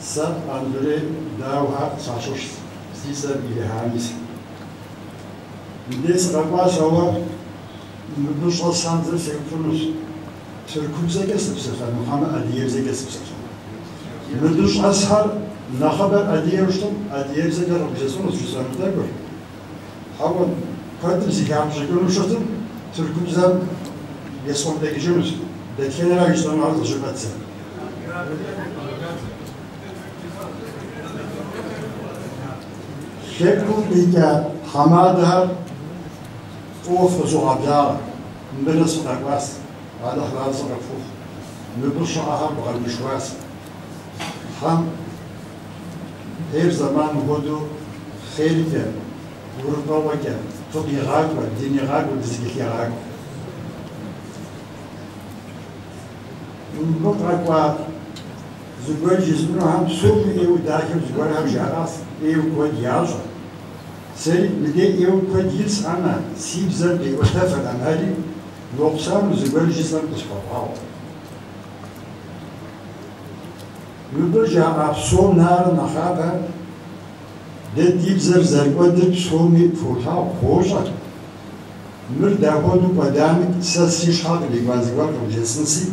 Сэ Анзорей Даухэ сащыщщ, си цӏэр Илхамис. Мыбдеж сыкъэкӏуащ, ауэ мыбы щӏэсхэм зэ сеупщӏынущ. Тыркубзэкӏэ сыпсэлъэну хьэмэ адыгэбзэкӏэ сыпсэлъэну? Мыбы щӏэсхэр нэхъыбэр адыгэу щытым, адыгэбзэкӏэ къыбжесӏэнущ жысӏэну тӏэкӏур. Ауэ куэдым зыхамыщӏыкӏыну щытым, тыркубзэм есӏуэнтӏэкӏыжынущ. Дэтхэнэра жысӏэну ар къызжыфӏэт зэ. Хэкум къикӏа тхьэмадэхэр фӏыуэ фызогъэблагъэ. Мыбы сыкъэкӏуащ, Алыхь разы къыфхухъу. Мыбы щыӏэхэр бгъэгушхуащ. Тхьэм хьэр зэман хуэдэу хъеркӏэ, гурыфӏэгъуэкӏэ фыкъигъакӏуэ, дынигъакӏуэ, дызэкӏэлъигъакӏуэ. Мыбы къэкӏуа зыгуэр жызыӏэнухэм псоми ӏейуэ дахэу зыгуэрхэр жаӏащ, ӏейуэ куэд ящӏэ. Сэри мыдей ӏейуэ куэд исӏэмэ, си бзэм къиӏуэтэфыркъым ари, нокъусану зыгуэр жысӏэм къысхуэвгъэгъу. Мыбы жаӏа псом нэрэ нэхъапэ дэ ди бзэр зэрыкӏуэдыр псоми фолъагъу, фощӏэ. Мыр дахуэдэу кӏуэдами, сэ си щхьэ кърикӏуа зыгуэр къывжесӏэнси,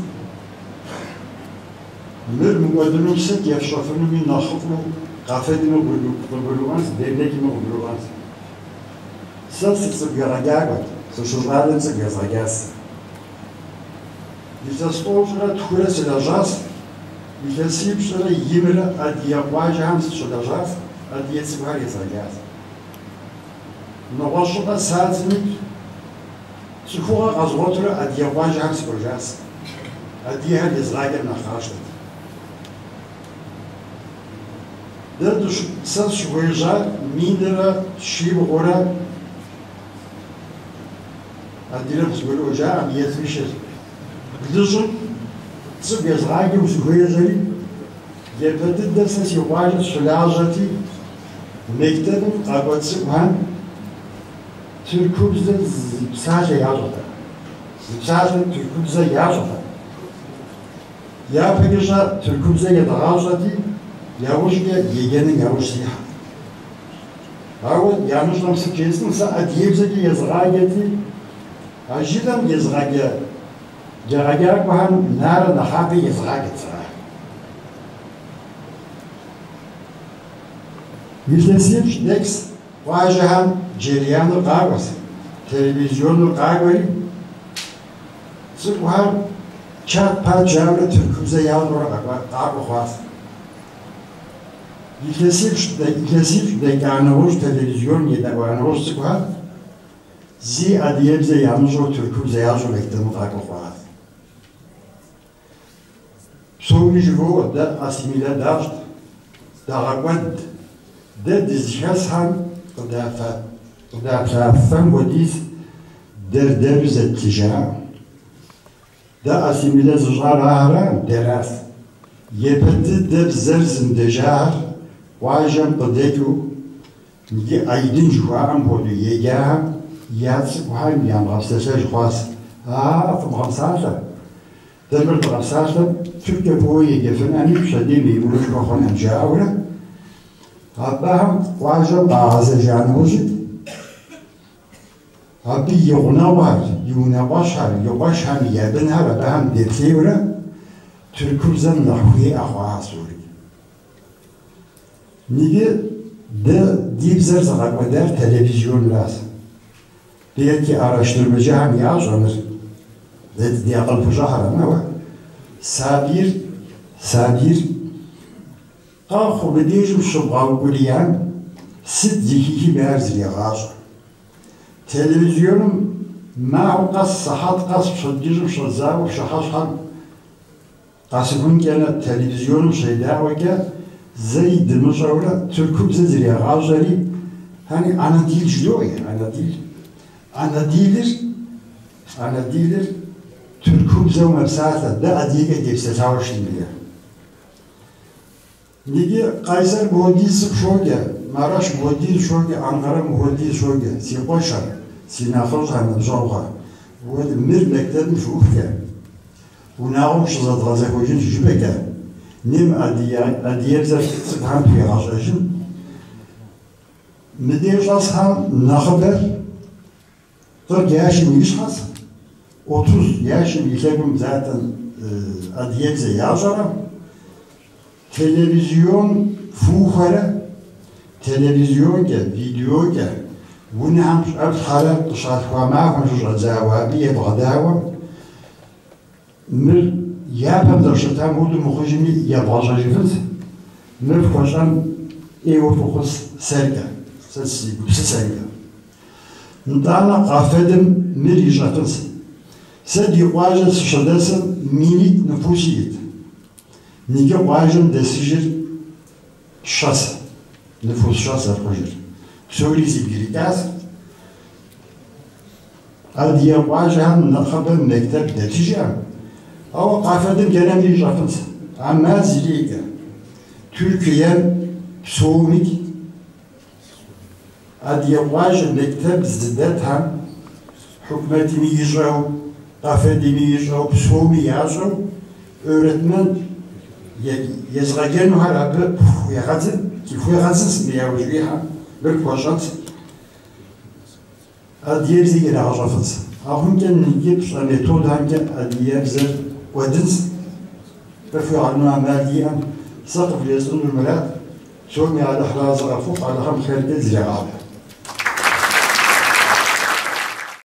мыр мыкӏуэдыну сыт ефщӏэфынуми нэхъыфӏу КАФФЕД-ми къыгурыӏуэнщ, ДЭРНЕК-ми къыгурыӏуэнщ. Сэ сыцӏыкӏу егъэджакӏуэт, сыщыщӏалэм цӏыкӏу езгъэджащ. Илъэс тӏощӏрэ тхурэ сылэжьащ, илъэсипщӏрэ имрэ адыгэ къуажэхэм сыщылэжьащ, адыгэ цӏыкӏухэр езгъэджащ. Нэгъуэщӏ щӏыпӏэ садзми, цӏыхугъэ къэзгъуэтурэ адыгэ къуажэхэм сыкӏуэжащ. Адыгэхэр езгъаджэм нэхъ къащтэт. Дэ сэ сыщыхуежьар минрэ щибгъурэ адыгэр къызгурыӏуэжаӏым, етӏуищыр. Блыщӏым цӏыкӏу езгъаджэу сыхуежьэри, япэ дыдэ сэ си къуажэ сыщылажьэти, мектэбым къакӏуэ цӏыкӏухэм тыркубзэ зы псалъэ ящӏэтэкъым. Зы псалъэ тыркубзэ ящӏэтэкъым. Япэкӏэ щӏэ тыркубзэ едгъащӏэти, яужькӏэ еджэным яужь сихьэт. Ауэ ямыщӏэм сыт жесӏэн, сэ адыгэбзэкӏэ езгъаджэти, а жылэм езгъаджэ егъэджакӏуэхэм нэрэ нэхъапэ езгъаджэт сэ ахэр. Илъэсипщӏ дэкӏс къуажэхэм джэрияныр къакӏуэс, телевизионыр къакӏуэри, цӏыкӏухэр чат-пат жаӏэурэ тыркубзэ ящӏэурэ къакӏуэ хъуащ. Илъэсипщӏ дэкӏа нэужь телевизионым едэӏуа нэужь цӏыкӏухэр зи адыгэбзэ ямыщӏэу тыркубзэ ящӏэу мектэбым къакӏуэ хъуащ. Псоми жывоӏэ, дэ ассимилэ дащӏт, дагъэкӏуэд, дэ дызыхэсхэм къыдаплъа фэм хуэдиз дэр-дэру зэттыжаӏым. Дэ ассимилэ зыщӏар ахэрам, дэращ. Япэ дыдэ бзэр зымыдэжахэр къуажэм къыдэкӏыу иджы Айдын жыхуаӏэм хуэдэу еджахэм я цӏыкӏухэм ямыгъэпсэлъэж хъуащ. Аа, фымыгъэпсалъэ. Дэ мыр дгъэпсалъэм тыркукӏэ фӏыуэ еджэфынӏэми, пщэдей меймунышхуэ хъунӏэм жаӏэурэ, абыхэм къуажэм къагъэзэжа нэужьи, Абы и гъунэгъухэр, и унэкъуэщхэр, и къуэшхэм я бынхэр абыхэм деплъейурэ тыркубзэм нэхъ хуеӏэ хъуа псори. Иджы дэ ди бзэр зыгъэкӏуэдар телевизионращ. Белки araştırmacıхэм ящӏэ мыр, дэ ди акъыл хущӏыхьэрэм, ауэ сабийр, сабийр къэхъуу мыдежым щыбгъэукӏуриям сыт зэхихми ар зрегъащӏэ. Телевизионым махуэ къэс, сыхьэт къэс пщэдджыжьым щӏэдзауэ пщыхьэщхьэм къэсыхункӏэрэ телевизионым щедаӏуэкӏэ зэи дымыщӏэурэ тыркубзэ зрегъащӏэри, hani ana dil жыдоӏэ, ana dil. Ana dilыр, ana dilыр тыркубзэу мэпсалъэ, дэ адыгэкӏэ депсэлъауэ щытмэ. Иджы Къайсэр мыхуэдиз цӏыху щоджэ, Марэш мыхуэдиз щоджэ, Анкъэрэ мыхуэдиз щоджэ, си къуэшхэр, си нэхъыжьхэр, ныбжьэгъухэр. Мыр мектэбым щыӏухкӏэ. Унагъуэм щызэдгъэзэхуэжын жыпӏэкӏэ, нем адыгэбзэр цӏыкӏухэм пхуегъэщӏэжын. Мыдей щӏэсхэм нэхъыбэр 40 yaşым и щхьэс, 30 yaşым и лъэгум zaten адыгэбзэ ящӏэрэ, телевизион фухуэрэ, телевизионкӏэ, видеокӏэ унэхэм щӏэплъхьэрэ къыщалъхуа махуэм щыщӏэдзауэ абы ебгъэдауэ, мыр япэм зэрыщытам хуэдэу мыхъужми ебгъэщӏэжыфынт, мыр фхуэщӏэн ӏейуэ фӏы хъунс сэркӏэ, сэ си гупсысэмкӏэ. Нтӏанэ КАФФЕД-ым мыр ищӏэфынс. Сэ ди къуажэ сыщыдэсым минитӏ нуфус иӏэт. Ныджы къуажэм дэсыжыр щэс, нуфус щэс зэрыхъужыр. Псори зэбгрыкӏащ. Адыгэ къуажэхэм нэхъыбэм мектеп дэтыжӏэм, ауэ КАФФЕД-ым кӏэнэми ищӏэфынс. ӏэмал зэриӏэкӏэ. Тыркуем псомикӏ адыгэ къуажэ мектеп зыдэтхэм хьукумэтми ищӏэу, КАФФЕД-ми ищӏэу, псоми ящӏэу öğretmen езыгъэджэнухэр абы хуегъэдзын, хуегъэдзынс мы яужь уихьэм, мыр пхуэщӏэнс. Адыгэбзэ ирагъэщӏэфынс. Ахъумкӏэ ныджы пщӏэ методхэмкӏэ адыгэбзэр кӏуэдынс. Къыхуегъэну ӏэмал иӏэм сэ къывжесӏэнур мырат, псоми Алыхь разы къыфхухъу, Алыхьым хъеркӏэ зрегъатэ.